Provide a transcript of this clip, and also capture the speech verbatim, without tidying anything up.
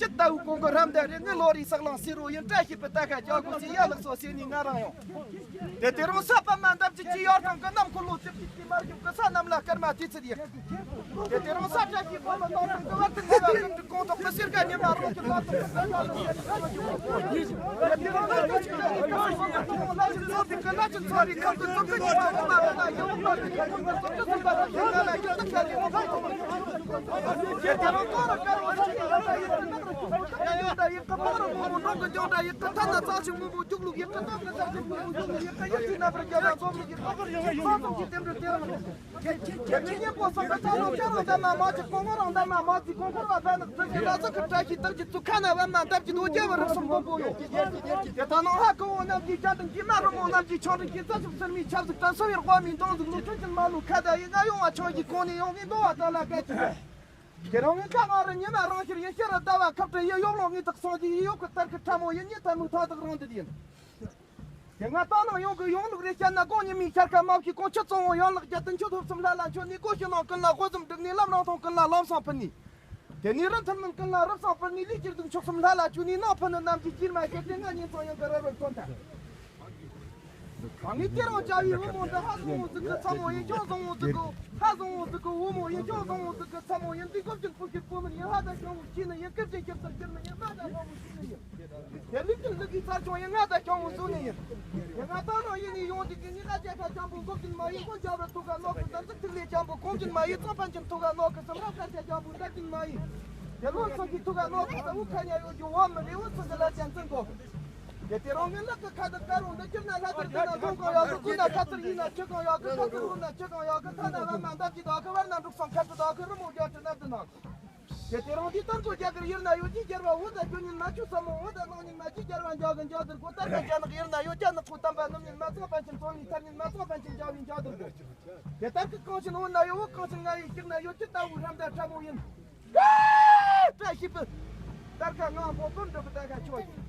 ཅི་ལྟ་བུའི་གོང་གི་རམ་འདེགས་རེད། ངའི་ལོ་རེའི་ཟག་ལང་སི་རོ་ཡིན། བཀྲ་ཤིས་པའི་རྟ་ཁ་རྒྱག་དགོས་ཟེར་ཡ་ལགས་སོ་ཟེར་ནས་ང་རང་ཡོང་། དེ་དེ་རིང་ས་པ་མ་འདབ་ཀྱི་ཅི་ཡར་ཐང་གི་གནམ་འཁོར་ལོ་ཅིག་ཅིག་གི་མར་ཡུག་གི་ས་གནམ་ལ་སྐར་མ་དུས་ཚོད་ཡིན། དེ་དེ་རིང་ས་བཀྲ་ཤིས་པ་མ་ནང་དུ་བར་དུ་ང་ལ་ཀུན་ཏུ་གོང་ཐོག་གི་སེར་ཀ་ཉི་མ་རང་གི་ལ་དུ་དེ་རིང་ངས་ཁ་ང་རུ་ཉི་མ་རང་ཤར་ཡིན། ཤར་རུ་ཟླ་བ་ཁབ་ཏུ་ཡིན། ཡོམ་ལོ་ངའི་དག་སོང་གི་ཡིན། ཡོད་གི་ལྟར་གི་ཕྲ་མོ་ཡིན། ཉི་ཐ་མུ་ཐ་དག་རང་འདི་ཡིན། དེ་ང་ད་ནང་ཡོང་གི་ཡོང་ལུགས་རེ་བཤད་ན། དགོང་ཉི་མའི་ཤར་ཁ་མ་བཞི་གོང་ཆུ་གཙང་བོ་ཡན་ལག་བརྒྱད་དུ་མཆོད། ཐོབ་གསུམ་ལྷ་ལ་མཆོད་ནས། སྒོ་ཕྱི་ནང་ཀུན་ལ་དབུ་ཟམ་བསྒྲིགས་ནས། ལམ་རང་མཐོང་ཀུན་ལ་ལམ་སང་ཕུལ་ནས། དེ་ནས་རི་མཐིལ་མུན་ཀུན་ལ་རི་བསང་ཕུལ་ནས། ལུས་ཀྱི་གདུགས་མཆོག་གསུམ་ལྷ་ལ་བཅོལ་ནས། ནང་ཕུལ་ནི་རྣམས་ཀྱི་དཀྱིལ་མ་ཤེས་ཏེ། ང་ཉིད་ཚང་ཡང་གི་ར་རོར་ཐོན་ཐལ། ང་ངས་དེ་རང་བྱ་བའི་བུ་མོ་འདི། ཕ་བཟང་བོ་ཟིག་གི་ཚ་མོ་ཡིན། ཁྱོ་བཟང་བོ་ཟིག་གི། ཕ་བཟང་བོ་ཟིག་གི་བུ་མོ་ཡིན། ཁྱོ་བཟང་བོ་ཟིག་གི་ཚ་མོ་ཡིན། འདི་སྐབས་ཀྱི་བུ་ཁྱོད་བུ་མིན་ཡིན། ལྷ་དང་སྐྱོང་བུ་སྐྱིད་ནི་ཡིན། སྐབས་ཀྱི་སྐྱིད་ཚར་སྐྱིད་མི་ཡིན། མ་དང་སྐྱོང་བུ་སྐྱིད་ནི་ཡིན། དེ་ལུགས་ཀྱི་ལུགས་ཀྱི་ཚར་ཆུང་ཡིན། ང་དང་སྐྱོང་བུ་བཟུང་ནི་ཡིན། དེ་ང་ད་ནང་ཡིན་ནི་ཡོང་དུས་ཀྱི་ཉི་ཁ་ཆེ་ཁ་འཇམ་པོ་འགོག་གིན་མ་ཡིན། ཀུན་རྒྱབ་ར་ཐུག་ག་ནོག་གི་དམ་ཚིག་ཐིག་ལེ་འཇམ་པོ་གོང་གིན་མ་ཡིན། གཙང་པན་གྱི་ཐུག་ག་ནོག་གི་སེམས་རབ་དཀར་ཆ་འཇམ་པོ་འདར་གིན་མ་ཡིན། དེ་ལོ་ཚོ་གི་ཐུག་ག་ནོག་གི་ས་འུ་ཁ་ཉ་ཡོད་རྒྱུ་བ་མི་རེ་འུ་ཚོ་གི་ལ་ཅན་ཚིག་འགོག་དེ་དེ་རང་གི་ལག་གི་ཁ་དང་དཀར་རོང་འདི་ཁྱེར་ན། ལྷ་དང་དེ་ན་ལྷུང་གང་ཡག་གི། ཀུན་ན་ཁ་ཚུར་ཡིན་ན་ཆུ་གང་ཡག་གི། ཁ་ཚུར་རུང་ན་ཆུ་གང་ཡག་གི། ཐ་ན་བ་མ་འདབ་ཀྱི་དག་གི། བར་ན་འབྲུག་སང་ཁར་དུ་དག་གི། རི་མོ་རྒྱ་ཆུ་ནབ་ཏུ་ནང་། དེ་དེ་རང་འདི་ལྟར་གོ་རྒྱ་གར་ཡིར་ན་ཡོད་ཀྱི་རྒྱལ་བ། འུ་ད་རྒྱུ་ཉིན་མ་ཆུ་ས་མོ། འུ་ད་ནང་ཉིན་མ་ཅི་རྒྱལ་བ་འཇག་གི་འཇག་དུར་གོ། ལྟར་ག་རྒྱ་ནག་ཡིར་ན་ཡོད། རྒྱ་ནག་གོ་དམ་པ་ནུབ་ཉིན་མ་ཚང་པན་ཆེན། ཚོང་ཉིན་ཐར་ཉིན་མ་ཚང་པན་ཆེན། འཇག་བིན་འཇག་དུར་གོ། དེ་ལྟར་གི་གང་ཕྱིན་འོ་ན་ཡོད། གང་ཕྱིན་ང་ཡི་སྐྱིད་ན་ཡོད། ཅི་ལྟ་བུ་རམ་ད་ཕྲ་མོ་ཡིན། བཀྲ་ཤིས་པའི་སྟར་ཁ་ངང་པོ་དོན་འགྲུབ་པའི་སྟར་ཁ་ཆོས་ཡིན།